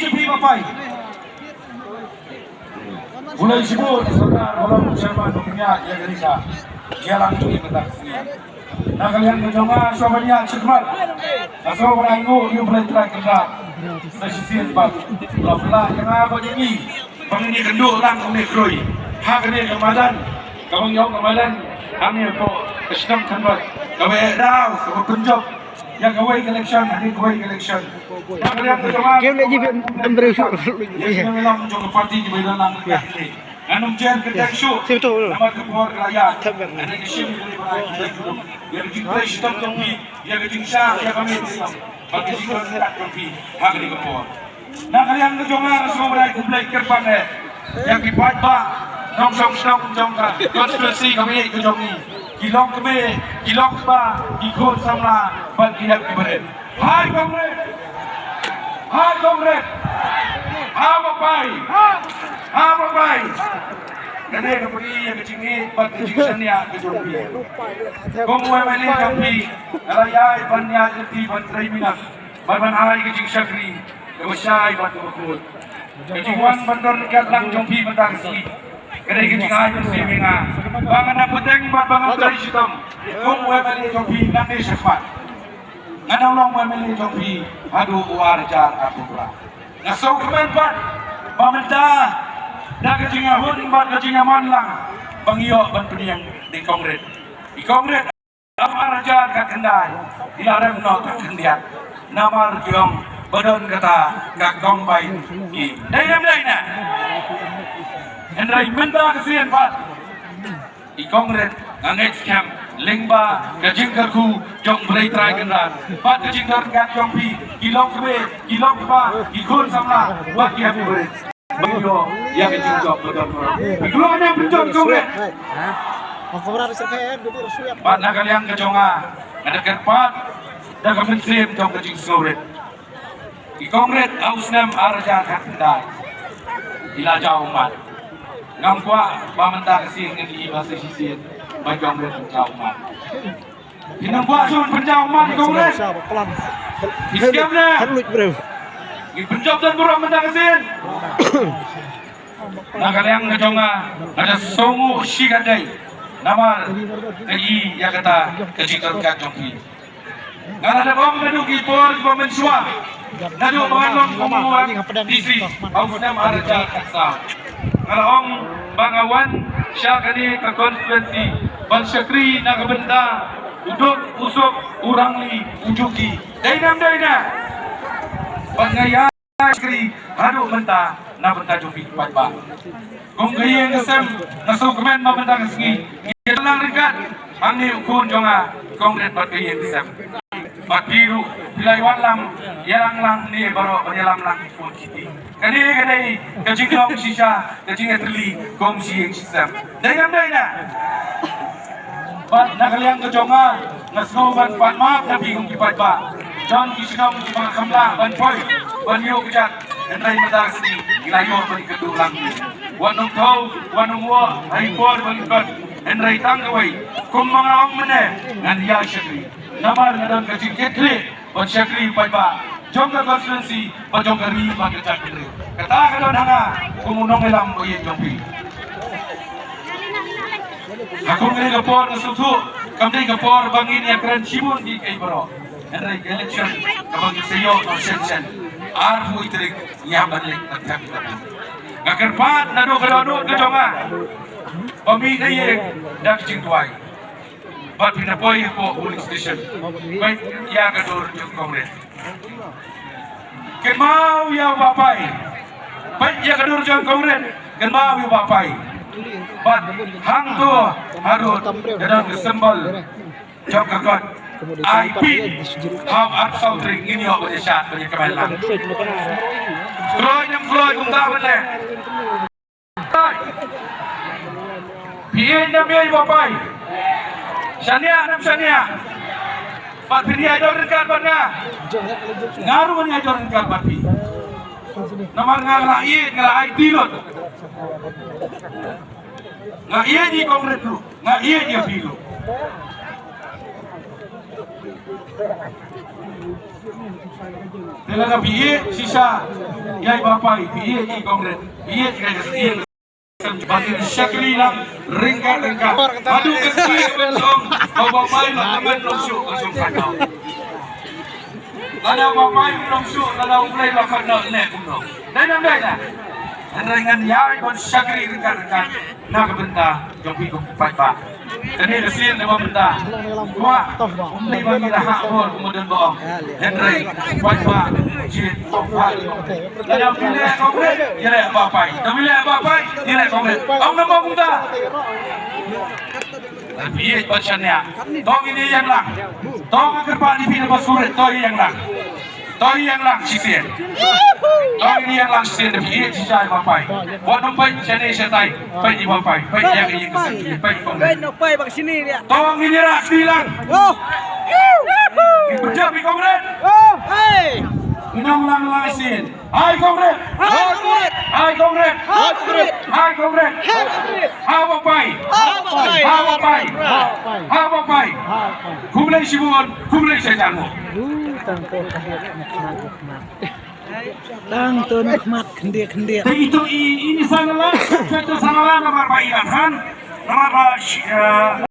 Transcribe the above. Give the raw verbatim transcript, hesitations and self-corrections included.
Phi ba pai. Bulai shibun sorkar, bulai chairman, pynïaid ïa ka rika. Ïa lang tu ïa ka tak. Na ka liang ka jong nga, shuwa ban ïaid shakhmat, nga sngewbha ban ai nguh ïa U Blei Trai Kynrad. Sa shisien pat, la pla ïa nga ba ïa ngi, ba ngi kynduh lang kumne khrui. Ha kane ka madan, kaba ngi ong ka madan, hangne hapoh ka shnong Thanbad, kaba eh daw, kaba pynjop ïa kawei ka election ha kawei ka election. Na ka liang ka jong nga, Kim leh ji em breu shuh. Ïa ki nongïalam jong ka party kiba ïalam lang ka kane. Ngan ym jer kyrteng shuh. Sim tu. Namar ka por ka la ïaid. Thep ber. Ngan ïa ka shim ïa ka jingtrei shitom jong phi, ïa ka jingshah, ïa ka mih, ïa ka jingtrei shitom jong phi ha kane ka por. Na ka liang ka jong nga, nga sngewbha ban ai khublei kyrpang eh ïa ki paidbah nongshong shnong jong ka constituency kaba ïeit ka jong ngi, ki longkmie, ki longkpa, ki khun samla bad ki hep ki barit. Hai Congress! Hai Congress! Ha ba pai! Ha ba pai! Kane ka pyrthei ïa ka jingïeit bad ka jingshaniah ka jong phi. Kum u M L A jong phi, nga la ïaid ban ïaid lynti ban trei minot bad ban ai ka jingshakri kaba shai bad kaba khuid. Ka jingwan ban don ryngkat lang jong phi mynta ka sngi, ka dei ka jingai mynsiem ïa nga ba ngan nang bteng bad ba ngan trei shitom kum u M L A jong phi nangne shakhmat. Ngan nang long u M L A jong phi haduh u ar hajar arphew phra. Nga sngewkmen pat ba mynta da ka jingïahun bad ka jingïaman lang ba ngi ïoh ban pynïeng da i Congress. I Congress ym ar hajar khatkhyndai, i la rem noh tang khyndiat. Namar ki ong ba don kata ka combined scheme. Dei ne ym dei ne? Hynrei mynta ka sien pat, i Congress, nga ngeit skhem lyngba ka jingkyrkhu jong U Blei Trai Kynrad bad ka jingdon ryngkat jong phi, ki longkmie, ki longkpa, ki khun samla bad ki hep ki barit. Ba ïoh ïa ka jingjop ba don. Phi kloi ne ym pynjop Congress? Bad na ka liang ka jong nga, nga da kyrpad da ka mynsiem jong ka jingsngewrit. I Congress ha u snem ar hajar khatkhyndai i la jaw ummat. Ngam kwah ba mynta ka sien ngi ïohi ba sa shisien ba i Congress i jaw ummat. Phi nang kwah shuh ban pynjaw ummat i Congress? Phi skhem ne? Ngi pynjop don burom mynta ka sien. Na ka liang ka jong nga, nga da sngewnguh shikatdei namar nga ïohi ïa kata ka jingdon ryngkat jong phi. Nga la dep ong naduh ki por kiba mynshuwa, naduh ba nga long kum u D C ha u snem ar hajar khatsaw. Nga la ong ba nga wan sha kane ka constituency ban shakri na ka bynta u duk, u suk, u rangli, u juki. Dei ne ym dei ne? Bad nga ïa shakri haduh mynta na bynta jong phi ki paidbah. Kum ka ïing ka sem, nga sngewkmen ba mynta ka sngi ngi ïalang ryngkat hangne u khun jong nga, Congress bad ka ïing ka sem. Bad phi ruh phi la ïalam lang, ïalang lang ne baroh ban ïalam lang ki khun ki kti. Kane ka dei ka jinglong shisha, ka jingïatylli kum shi ïing shi sem. Dei ne ym dei ne? Bad na ka liang ka jong nga, nga sngew ban pan map na phi kum ki paidbah. Don ki shnong kiba nga kham lah ban poi ban ïoh kjat, hynrei mynta ka sngi ngi la ïoh ban ïakynduh lang. Wat nang thaw, wat nang wah ha i por ba ngi khot, hynrei tang kawei, kumba nga ong mynne, ngan ïa shakri. Namar nga don ka jingkitkhlieh ban shakri paidbah jong ka constituency bad jong ka ri bad ka jaitbynriew. Kata ka don ha nga kum u nongïalam ba ïeit jong phi. Ha kum kane ka por nga sngewthuh kam dei ka por ba ngin ïakren shibun ki kaei baroh. Hynrei ka election kaba ngin sa ïoh ha session arphew tarik ngi hap ban leit ban thep ïa ka vote. Nga kyrpad naduh ka dohnud ka jong nga ba mih na ïing da ka jingduwai. Bad phin da poi hapoh polling station. Peit ïa ka dur jong Congress. Kynmaw ïa u Bah Pai. Peit ïa ka dur jong Congress. Kynmaw ïa u Bah Pai. Bad hangto haduh da don ka symbol jong ka kot. Ai phi ha u arphew saw tarik ngin ïoh ban ïashad ban ïakmen lang. Kloi ne ym kloi kumta ban leh. Phi ïeit ne ym ïeit Bah Pai? Shaniah ne ym shaniah? Bad phin ïai don ryngkat bad nga? Nga ruh ngan ïai don ryngkat bad phi. Namar nga la ïeit, nga la aiti lut. Nga ïeit ïa i Congress ruh, nga ïeit ïa phi ruh. Te lada phi ïeit shisha Ïa i Bapai, ïa i Congress, ïa i Congress, ïa i Batin shakri lang, ryngkat ryngkat. Haduh ka sngi ka ban song, ba Bapai ba ka ban long shuh, ka song khatno. Lada Bapai long shuh, lada U Blei long khatno, ne kumno. Dei nang dei na. Hynrei ngan ïai ban shakri ryngkat ryngkat. Na ka bynta jong phi kum u paidbah. Kane ka sien kaba mynta. Kwah kum ngi ba ngi la hap bor kum u don ba ong. Hynrei u paidbah jied u paidbah. Lada phi leh Congress, ïaleh Bapai. Lada phi leh Bapai, ïaleh Congress. Ong na ba kumta. Phi ïeit ban shaniah. To ngin ïeng lang. To nga kyrpad ïa phi na ba surit, to ïeng lang. To ïeng lang shisien. To ïeng lang shisien da phi ïeit shisha ïa Bapai. Wat nym peit shane shatai. Peit ïa Bapai. Peit ïa ka ïing ka sem. Peit ïa Bapai. Peit Bapai bak sini dia. To ngin ïa rah shisien lang. Oh. Ngin pynjah ïa Congress. Oh. Hey. Ngin ong lang lang shisien. Hai Congress. Hai Congress. Hai Congress. Hai Congress. Hai Congress. Hai Congress. Ha Bapai. Ha Bapai. Ha Bapai. Ha Bapai. Khublei shibun, khublei shibun. Tang tu khmat khmat khmat. Tang tu khmat khyndiat khyndiat. Te ito i ini sanala, satu sanala namar ba i Bathan, namar ba shi- eh,